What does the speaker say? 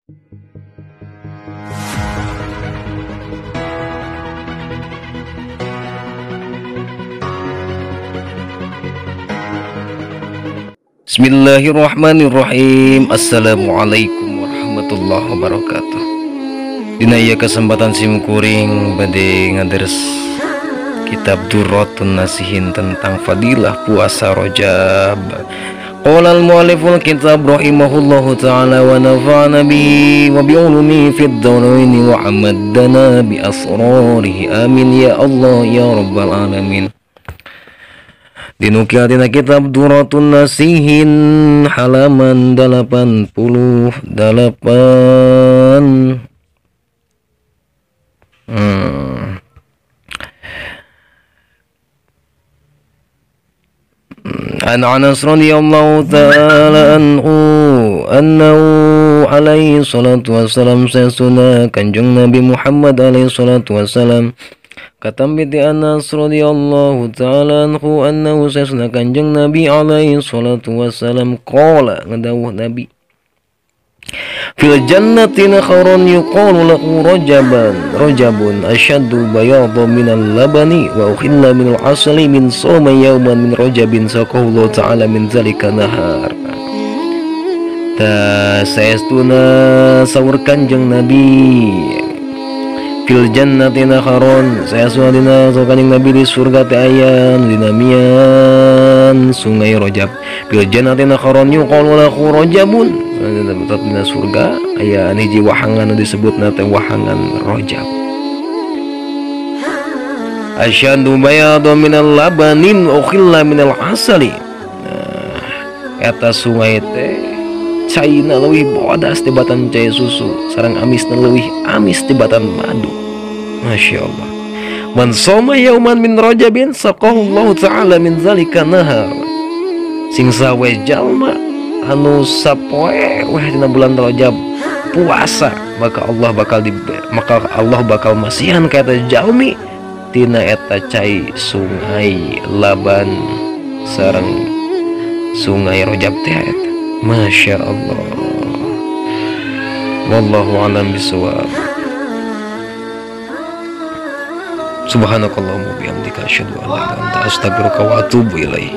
Bismillahirrahmanirrahim. Assalamualaikum warahmatullahi wabarakatuh. Dina ieu kesempatan sim kuring bade ngaderes kitab Durratun Nasihin tentang fadilah puasa Rajab. Qala al-mu'alliful kitab rahimahullahu ta'ala wa nafa'ana bihi wa bi'ulumihi fid dharaini wa amaddana bi asrarihi. Amin ya Allah ya rabbal alamin. Dinukil tina kitab Durratun Nasihin halaman 88. An Anas radhiyallahu ta'ala anhu annahu alaihi salatu wassalam, sayyiduna Kanjeng Nabi Muhammad alaihi salatu wassalam. Katambi ti Anas radhiyallahu ta'ala anhu annahu sayyiduna Kanjeng Nabi alaihi salatu wassalam qala, ngadawuh Nabi, fil jannati nakharun yuqalu lahu rajaban rajabun ashaddu bayadha minal labani wa ukhilla minal asali min sawma yawman min rajabin saqahu Allah ta'ala min zalika nahar. Ta saestuna saur Kanjeng Nabi, fil jannati nakharun, saestuna dina saur Kanjeng Nabi di surga teh aya dinamian sungai Rajab. Fil jannati nakharun yuqalu lahu rajabun, tetap dina surga aya hiji wahangan disebutna teh wahangan Rajab. Asyadu bayadha minal labanin ukhilla minal asali. Nah, eta sungai teh caina leuwih bodas tibatan cai susu, sareng amisna leuwih amis tibatan madu. Masya Allah. Man soma yauman min rajabin saqahu Allah ta'ala min zalika nahar. Sing sawe jalma anu sapoe weh dina bulan Rajab puasa, maka Allah bakal masihan ka eta jalmi tina eta cai sungai Laban sareng sungai Rajab teh eta. Masya Allah. Wallahu a'lam bishawab. Subhanakallahumma bihamdika asyhadu an la ilaha illa anta astaghfiruka wa atubu ilaik.